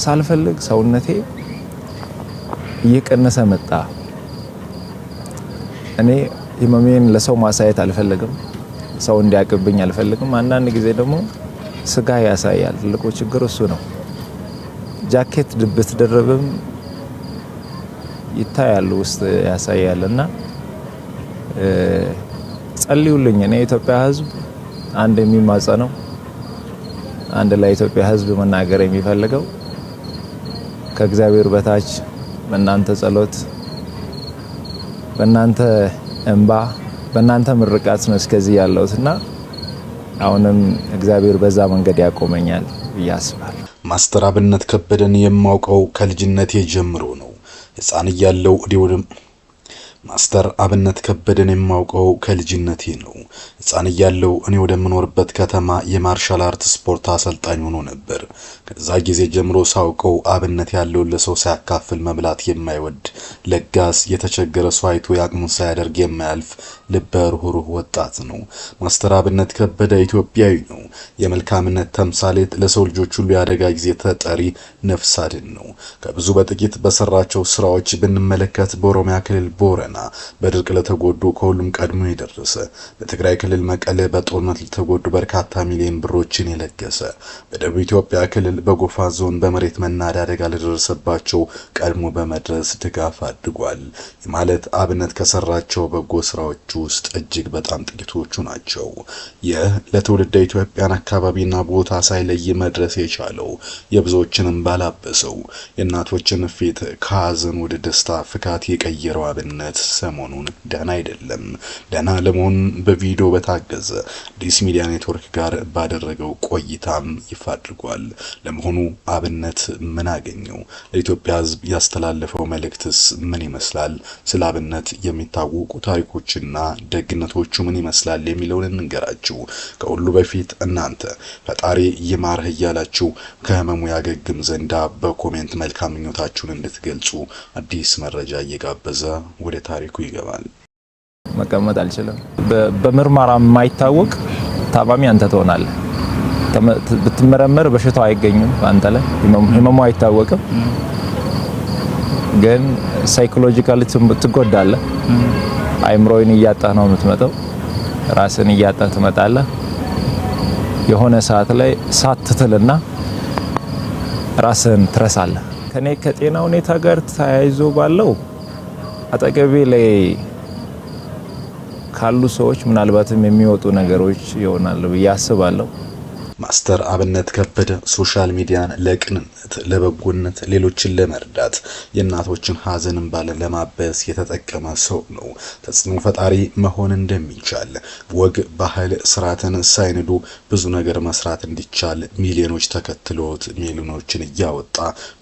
ሳልፈልግ ሰውነቴ እየቀነሰ መጣ። እኔ ህመሜን ለሰው ማሳየት አልፈልግም። ሰው እንዲያቅብኝ አልፈልግም። አንዳንድ ጊዜ ደግሞ ስጋ ያሳያል። ትልቁ ችግር እሱ ነው። ጃኬት ብትደርብም ይታያል፣ ውስጥ ያሳያል። እና ጸልዩልኝ። እኔ የኢትዮጵያ ሕዝብ አንድ የሚማጸነው፣ አንድ ለኢትዮጵያ ሕዝብ መናገር የሚፈልገው፣ ከእግዚአብሔር በታች በእናንተ ጸሎት፣ በእናንተ እንባ፣ በእናንተ ምርቃት ነው እስከዚህ ያለሁት እና አሁንም እግዚአብሔር በዛ መንገድ ያቆመኛል ብዬ አስባለሁ። ማስተር አብነት ከበደን የማውቀው ከልጅነቴ ጀምሮ ነው። ሕፃን እያለሁ ማስተር አብነት ከበደን የማውቀው ከልጅነቴ ነው። ሕፃን እያለሁ እኔ ወደምኖርበት ከተማ የማርሻል አርት ስፖርት አሰልጣኝ ሆኖ ነበር። ከዛ ጊዜ ጀምሮ ሳውቀው አብነት ያለውን ለሰው ሳያካፍል መብላት የማይወድ ለጋስ፣ የተቸገረ ሰው አይቶ የአቅሙን ሳያደርግ የማያልፍ ልበ ርኅሩህ ወጣት ነው። ማስተር አብነት ከበደ ኢትዮጵያዊ ነው። የመልካምነት ተምሳሌት፣ ለሰው ልጆች ሁሉ የአደጋ ጊዜ ተጠሪ፣ ነፍስ አድን ነው። ከብዙ በጥቂት በሰራቸው ስራዎች ብንመለከት በኦሮሚያ ክልል ቦረና በድርቅ ለተጎዱ ከሁሉም ቀድሞ የደረሰ፣ በትግራይ ክልል መቀለ በጦርነት ለተጎዱ በርካታ ሚሊዮን ብሮችን የለገሰ፣ በደቡብ ኢትዮጵያ ክልል በጎፋ ዞን በመሬት መናድ አደጋ ለደረሰባቸው ቀድሞ በመድረስ ድጋፍ አድርጓል። ማለት አብነት ከሰራቸው በጎ ስራዎች ውስጥ እጅግ በጣም ጥቂቶቹ ናቸው። ይህ ለትውልደ ኢትዮጵያን አካባቢና ቦታ ሳይለይ መድረስ የቻለው፣ የብዙዎችን እንባ ላበሰው፣ የእናቶችን ፊት ከሀዘን ወደ ደስታ ፍካት የቀየረው አብነት ሰሞኑን ደህና አይደለም። ደህና ለመሆን በቪዲዮ በታገዘ አዲስ ሚዲያ ኔትወርክ ጋር ባደረገው ቆይታም ይፋ አድርጓል። ለመሆኑ አብነት ምን አገኘው? ለኢትዮጵያ ሕዝብ ያስተላለፈው መልእክትስ ምን ይመስላል? ስለ አብነት የሚታወቁ ታሪኮችና ደግነቶቹ ምን ይመስላል የሚለውን እንንገራችሁ። ከሁሉ በፊት እናንተ ፈጣሪ ይማርህ እያላችሁ ከህመሙ ያገግም ዘንዳ በ comment መልካም ምኞታችሁን እንድትገልጹ አዲስ መረጃ እየጋበዘ ወደ ታሪኩ ይገባል። መቀመጥ አልችልም። በምርመራ የማይታወቅ ታማሚ አንተ ትሆናለህ። ብትመረመር በሽታው አይገኝም አንተ ላይ፣ ህመሙ አይታወቅም። ግን psychologically ትጎዳለህ። አይምሮህን እያጣህ ነው የምትመጣው። ራስህን እያጣህ ትመጣለህ። የሆነ ሰዓት ላይ ሳት ትልና ራስህን ትረሳለህ። ከኔ ከጤና ሁኔታ ጋር ተያይዞ ባለው አጠገቤ ላይ ካሉ ሰዎች ምናልባትም የሚወጡ ነገሮች ይሆናሉ ብዬ አስባለሁ። ማስተር አብነት ከበደ social media ን ለቅንነት፣ ለበጎነት፣ ሌሎችን ለመርዳት፣ የእናቶችን ሀዘን እንባ ለማበስ የተጠቀመ ሰው ነው። ተጽዕኖ ፈጣሪ መሆን እንደሚቻል፣ ወግ ባህል ስርዓትን ሳይንዱ ብዙ ነገር መስራት እንዲቻል ሚሊዮኖች ተከትሎት ሚሊዮኖችን እያወጣ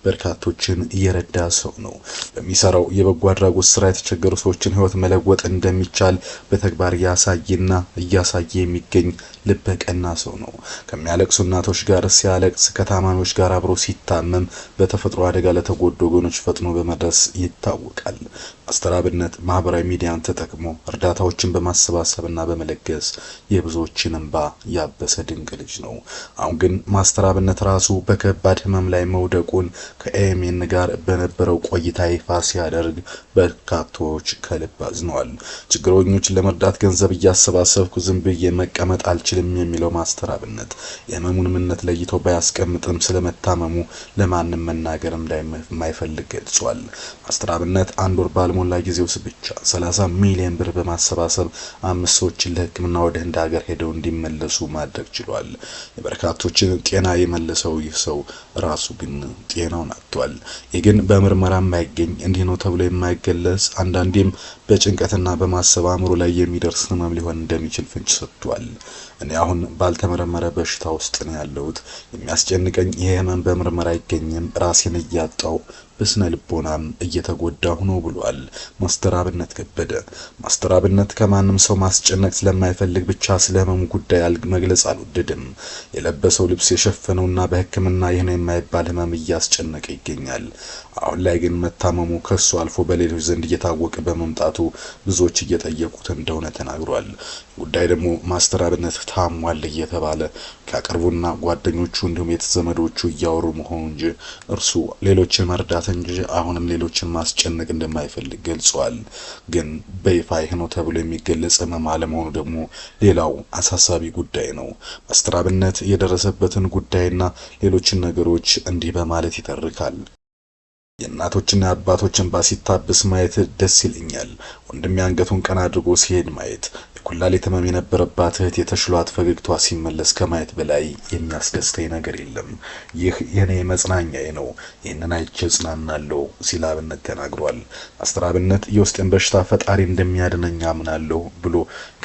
በርካቶችን እየረዳ ሰው ነው። በሚሰራው የበጎ አድራጎት ስራ የተቸገሩ ሰዎችን ህይወት መለወጥ እንደሚቻል በተግባር ያሳየና እያሳየ የሚገኝ ልበቀና ሰው ነው። ከሚያለቅሱ እናቶች ጋር ሲያለቅስ፣ ከታማሚዎች ጋር አብሮ ሲታመም፣ በተፈጥሮ አደጋ ለተጎዱ ወገኖች ፈጥኖ በመድረስ ይታወቃል። ማስተር አብነት ማህበራዊ ሚዲያን ተጠቅሞ እርዳታዎችን በማሰባሰብና በመለገስ የብዙዎችን እንባ ያበሰ ድንቅ ልጅ ነው። አሁን ግን ማስተር አብነት ራሱ በከባድ ህመም ላይ መውደቁን ከኤኤምኤን ጋር በነበረው ቆይታ ይፋ ሲያደርግ በርካቶች ከልብ አዝነዋል። ችግረኞችን ለመርዳት ገንዘብ እያሰባሰብኩ ዝም ብዬ መቀመጥ አልችልም የሚለው ማስተር አብነት የህመሙን ምንነት ለይቶ ባያስቀምጥም ስለመታመሙ ለማንም መናገር እንደማይፈልግ ገልጿል። ማስተር አብነት አንድ ወር ባልሞላ ጊዜ ውስጥ ብቻ 30 ሚሊዮን ብር በማሰባሰብ አምስት ሰዎችን ለሕክምና ወደ ህንድ ሀገር ሄደው እንዲመለሱ ማድረግ ችሏል። የበርካቶችን ጤና የመለሰው ይህ ሰው ራሱ ግን ጤናውን አጥቷል። ይህ ግን በምርመራ የማይገኝ፣ እንዲህ ነው ተብሎ የማይገለጽ፣ አንዳንዴም በጭንቀትና በማሰብ አእምሮ ላይ የሚደርስ ህመም ሊሆን እንደሚችል ፍንጭ ሰጥቷል። እኔ አሁን ባልተመረመረ በሽታ ውስጥ ነው ያለሁት። የሚያስጨንቀኝ ይህ ህመም በምርመራ አይገኝም። ራሴን እያጣው በስነ ልቦናም እየተጎዳሁ ነው ብሏል ማስተር አብነት ከበደ። ማስተር አብነት ከማንም ሰው ማስጨነቅ ስለማይፈልግ ብቻ ስለ ህመሙ ጉዳይ መግለጽ አልወደድም። የለበሰው ልብስ የሸፈነውና በሕክምና ይህ ነው የማይባል ህመም እያስጨነቀ ይገኛል። አሁን ላይ ግን መታመሙ ከሱ አልፎ በሌሎች ዘንድ እየታወቀ በመምጣቱ ብዙዎች እየጠየቁት እንደሆነ ተናግሯል። ጉዳይ ደግሞ ማስተር አብነት ታሟል እየተባለ ከቅርቡና ጓደኞቹ እንዲሁም የተዘመዶቹ እያወሩ መሆኑ እንጂ እርሱ ሌሎችን መርዳት እንጂ አሁንም ሌሎችን ማስጨነቅ እንደማይፈልግ ገልጿል። ግን በይፋ ይህ ነው ተብሎ የሚገለጽ ህመም አለመሆኑ ደግሞ ሌላው አሳሳቢ ጉዳይ ነው። ማስተር አብነት የደረሰበትን ጉዳይና ሌሎችን ነገሮች እንዲህ በማለት ይተርካል። የእናቶችና የአባቶች እንባ ሲታበስ ማየት ደስ ይለኛል። ወንድሜ አንገቱን ቀና አድርጎ ሲሄድ ማየት፣ የኩላሊት ህመም የነበረባት እህት የተሽሏት ፈገግቷ ሲመለስ ከማየት በላይ የሚያስደስተኝ ነገር የለም። ይህ የኔ መጽናኛዬ ነው። ይህንን አይቼ እጽናናለሁ ሲል አብነት ተናግሯል። ማስተር አብነት የውስጤን በሽታ ፈጣሪ እንደሚያድነኝ አምናለሁ ብሎ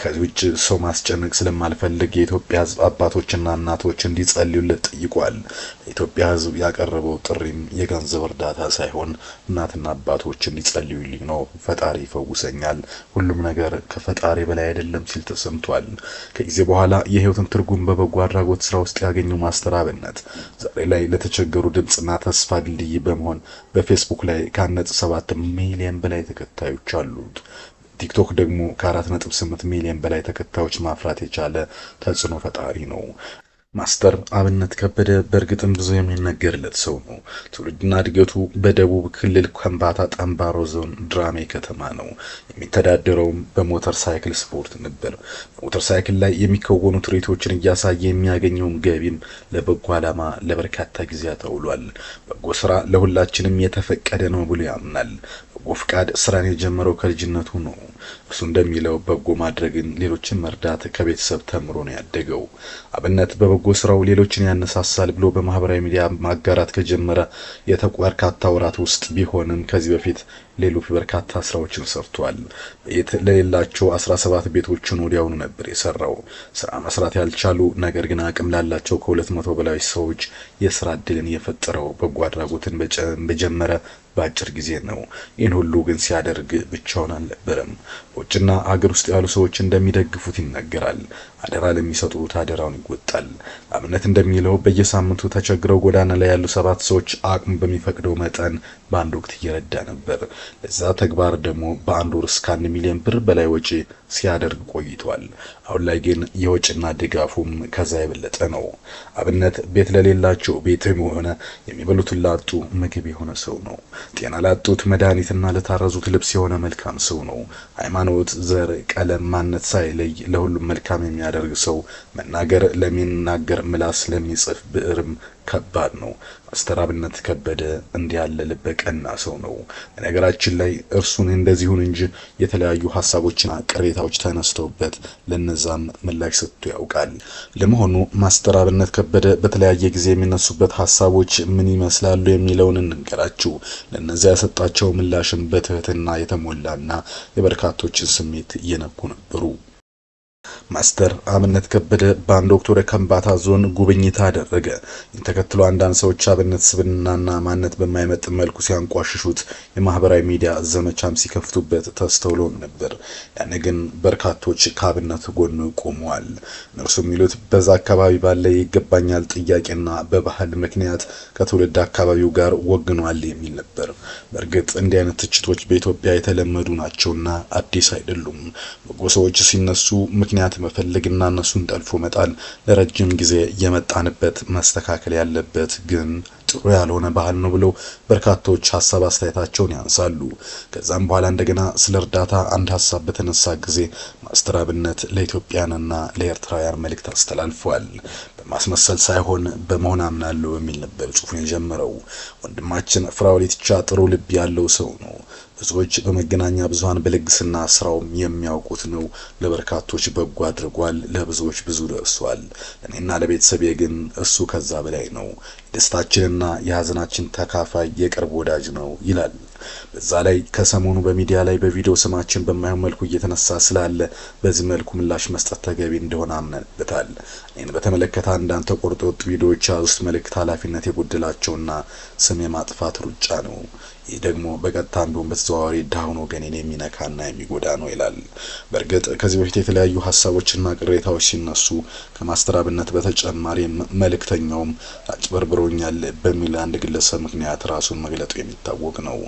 ከዚህ ውጭ ሰው ማስጨነቅ ስለማልፈልግ የኢትዮጵያ ሕዝብ አባቶችና እናቶች እንዲጸልዩለት ጠይቋል። ለኢትዮጵያ ሕዝብ ያቀረበው ጥሪም የገንዘብ እርዳታ ሳይሆን እናትና አባቶች እንዲጸልዩልኝ ነው። ፈጣሪ ይፈውሰኛል፣ ሁሉም ነገር ከፈጣሪ በላይ አይደለም ሲል ተሰምቷል። ከጊዜ በኋላ የህይወትን ትርጉም በበጎ አድራጎት ስራ ውስጥ ያገኘው ማስተር አብነት ዛሬ ላይ ለተቸገሩ ድምጽና ተስፋ ድልድይ በመሆን በፌስቡክ ላይ ከ1.7 ሚሊዮን በላይ ተከታዮች አሉት። ቲክቶክ ደግሞ ከ4.8 ሚሊዮን በላይ ተከታዮች ማፍራት የቻለ ተጽዕኖ ፈጣሪ ነው። ማስተር አብነት ከበደ በእርግጥም ብዙ የሚነገርለት ሰው ነው። ትውልድና እድገቱ በደቡብ ክልል ከምባታ ጠምባሮ ዞን ድራሜ ከተማ ነው። የሚተዳደረውም በሞተር ሳይክል ስፖርት ነበር። በሞተር ሳይክል ላይ የሚከወኑ ትርኢቶችን እያሳየ የሚያገኘውን ገቢም ለበጎ ዓላማ ለበርካታ ጊዜያት አውሏል። በጎ ስራ ለሁላችንም የተፈቀደ ነው ብሎ ያምናል። በጎ ፍቃድ ስራን የጀመረው ከልጅነቱ ነው። እርሱ እንደሚለው በጎ ማድረግን፣ ሌሎችን መርዳት ከቤተሰብ ተምሮ ነው ያደገው። አብነት በበጎ ስራው ሌሎችን ያነሳሳል ብሎ በማህበራዊ ሚዲያ ማጋራት ከጀመረ በርካታ ወራት ውስጥ ቢሆንም ከዚህ በፊት ሌሎች በርካታ ስራዎችን ሰርቷል። ቤት ለሌላቸው 17 ቤቶችን ወዲያውኑ ነበር የሰራው። ስራ መስራት ያልቻሉ ነገር ግን አቅም ላላቸው ከ200 በላይ ሰዎች የስራ እድልን የፈጠረው በጎ አድራጎትን በጀመረ በአጭር ጊዜ ነው። ይህን ሁሉ ግን ሲያደርግ ብቻውን አልነበረም። በውጭና አገር ውስጥ ያሉ ሰዎች እንደሚደግፉት ይነገራል። አደራ ለሚሰጡት አደራውን ይወጣል። አብነት እንደሚለው በየሳምንቱ ተቸግረው ጎዳና ላይ ያሉ 7 ሰዎች አቅሙ በሚፈቅደው መጠን በአንድ ወቅት እየረዳ ነበር። ለዛ ተግባር ደግሞ በአንድ ወር እስከ 1 ሚሊዮን ብር በላይ ወጪ ሲያደርግ ቆይቷል። አሁን ላይ ግን የወጪና ድጋፉም ከዛ የበለጠ ነው። አብነት ቤት ለሌላቸው ቤት የሆነ፣ የሚበሉትን ላጡ ምግብ የሆነ ሰው ነው። ጤና ላጡት መድኃኒትና ለታረዙት ልብስ የሆነ መልካም ሰው ነው። ሃይማኖት፣ ዘር፣ ቀለም፣ ማንነት ሳይለይ ለሁሉም መልካም የሚያደርግ ሰው፣ መናገር ለሚናገር ምላስ ለሚጽፍ ብዕርም ከባድ ነው። ማስተር አብነት ከበደ እንዲህ ያለ ልበ ቀና ሰው ነው። በነገራችን ላይ እርሱን እንደዚሁን እንጂ የተለያዩ ሀሳቦችና ቅሬታዎች ተነስተውበት ለነዛም ምላሽ ሰጥቶ ያውቃል። ለመሆኑ ማስተር አብነት ከበደ በተለያየ ጊዜ የሚነሱበት ሀሳቦች ምን ይመስላሉ የሚለውን እንንገራችሁ። ለነዚያ የሰጣቸው ምላሽም በትህትና የተሞላና የበርካቶችን ስሜት እየነኩ ነበሩ። ማስተር አብነት ከበደ በአንድ ወቅት ወደ ከምባታ ዞን ጉብኝት አደረገ። ይህን ተከትሎ አንዳንድ ሰዎች አብነት ስብዕናና ማንነት በማይመጥን መልኩ ሲያንቋሽሹት፣ የማህበራዊ ሚዲያ ዘመቻም ሲከፍቱበት ተስተውሎም ነበር። ያን ግን በርካቶች ከአብነት ጎን ቆመዋል። እነርሱ የሚሉት በዛ አካባቢ ባለ ይገባኛል ጥያቄና በባህል ምክንያት ከትውልድ አካባቢው ጋር ወግኗል የሚል ነበር። በእርግጥ እንዲህ አይነት ትችቶች በኢትዮጵያ የተለመዱ ናቸውና አዲስ አይደሉም። በጎ ሰዎች ሲነሱ ምክንያት መፈለግና እነሱን ጠልፎ መጣል ለረጅም ጊዜ የመጣንበት መስተካከል ያለበት ግን ጥሩ ያልሆነ ባህል ነው ብለው በርካቶች ሀሳብ አስተያየታቸውን ያንሳሉ። ከዛም በኋላ እንደገና ስለ እርዳታ አንድ ሀሳብ በተነሳ ጊዜ ማስተር አብነት ለኢትዮጵያንና ለኤርትራውያን መልእክት አስተላልፏል። በማስመሰል ሳይሆን በመሆን አምናለሁ በሚል ነበር ጽሁፉን የጀመረው። ወንድማችን ፍራኦል ኢቲቻ ጥሩ ልብ ያለው ሰው ነው። ብዙዎች በመገናኛ ብዙሃን በልግስና ስራውም የሚያውቁት ነው። ለበርካቶች በጎ አድርጓል። ለብዙዎች ብዙ ደርሷል። ለእኔና ለቤተሰቤ ግን እሱ ከዛ በላይ ነው። የደስታችንና የሀዘናችን ተካፋይ የቅርብ ወዳጅ ነው ይላል። በዛ ላይ ከሰሞኑ በሚዲያ ላይ በቪዲዮ ስማችን በማይሆን መልኩ እየተነሳ ስላለ በዚህ መልኩ ምላሽ መስጠት ተገቢ እንደሆነ አምነንበታል። እኔን በተመለከተ አንዳንድ ተቆርጦ የወጡ ቪዲዮዎች የያዙት መልእክት ኃላፊነት የጎደላቸውና ስም የማጥፋት ሩጫ ነው። ይህ ደግሞ በቀጥታም ቢሆን በተዘዋዋሪ ድሃውን ወገኔን የሚነካና የሚጎዳ ነው ይላል። በእርግጥ ከዚህ በፊት የተለያዩ ሀሳቦችና ቅሬታዎች ሲነሱ ከማስተር አብነት በተጨማሪ መልእክተኛውም አጭበርብሮኛል በሚል አንድ ግለሰብ ምክንያት ራሱን መግለጡ የሚታወቅ ነው።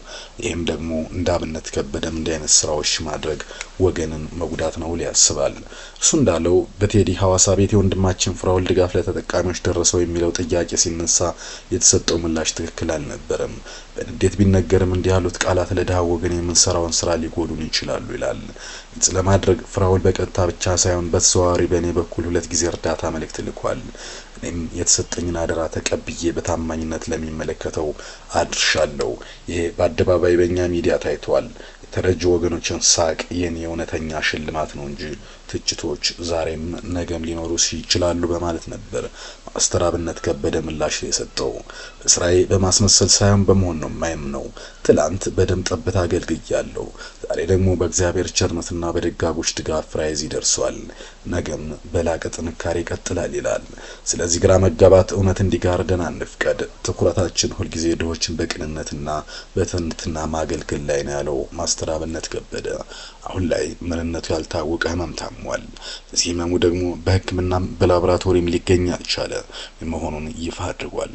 ይህም ደግሞ እንደ አብነት ከበደም እንዲህ አይነት ስራዎች ማድረግ ወገንን መጉዳት ነው ያስባል። እርሱ እንዳለው በቴዲ ሐዋሳ ቤት የወንድማችን ፍራኦል ድጋፍ ለተጠቃሚዎች ደረሰው የሚለው ጥያቄ ሲነሳ የተሰጠው ምላሽ ትክክል አልነበረም። በንዴት ቢነገርም እንዲህ ያሉት ቃላት ለድሃ ወገን የምንሰራውን ስራ ሊጎዱን ይችላሉ ይላል። ግልጽ ለማድረግ ፍራኦል በቀጥታ ብቻ ሳይሆን በተዘዋዋሪ በእኔ በኩል 2 ጊዜ እርዳታ መልእክት ልኳል። እኔም የተሰጠኝን አደራ ተቀብዬ በታማኝነት ለሚመለከተው አድርሻለሁ። ይሄ በአደባባይ በእኛ ሚዲያ ታይቷል። የተረጁ ወገኖችን ሳቅ የኔ እውነተኛ ሽልማት ነው እንጂ ትችቶች ዛሬም ነገም ሊኖሩ ይችላሉ በማለት ነበር ማስተር አብነት ከበደ ምላሽ የሰጠው። በስራዬ በማስመሰል ሳይሆን በመሆን ነው የማምነው። ትላንት በደም ጠብታ አገልግያለሁ። ዛሬ ደግሞ በእግዚአብሔር ቸርነትና በደጋጎች ድጋፍ ፍራዬ እዚህ ደርሷል። ነገም በላቀ ጥንካሬ ይቀጥላል ይላል። ስለዚህ ግራ መጋባት እውነት እንዲጋርደን አንፍቀድ። ትኩረታችን ሁልጊዜ ድሆችን በቅንነትና በትህትና ማገልገል ላይ ነው ያለው ማስተር አብነት ከበደ አሁን ላይ ምንነቱ ያልታወቀ ህመም ታሟል። በዚህ ህመሙ ደግሞ በሕክምናም በላቦራቶሪም ሊገኝ አልቻለ መሆኑን ይፋ አድርጓል።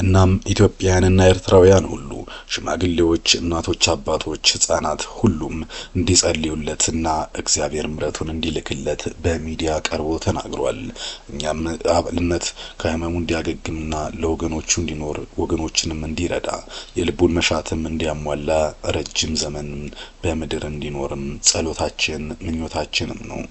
እናም ኢትዮጵያውያንና ኤርትራውያን ሁሉ ሽማግሌዎች፣ እናቶች፣ አባቶች፣ ህፃናት ሁሉም እንዲጸልዩለትና እግዚአብሔር ምሕረቱን እንዲልክለት በሚዲያ ቀርቦ ተናግሯል። እኛም አብነት ከህመሙ እንዲያገግምና ለወገኖቹ እንዲኖር ወገኖችንም እንዲረዳ የልቡን መሻትም እንዲያሟላ ረጅም ዘመን በምድር እንዲኖርም ጸሎታችን ምኞታችንም ነው።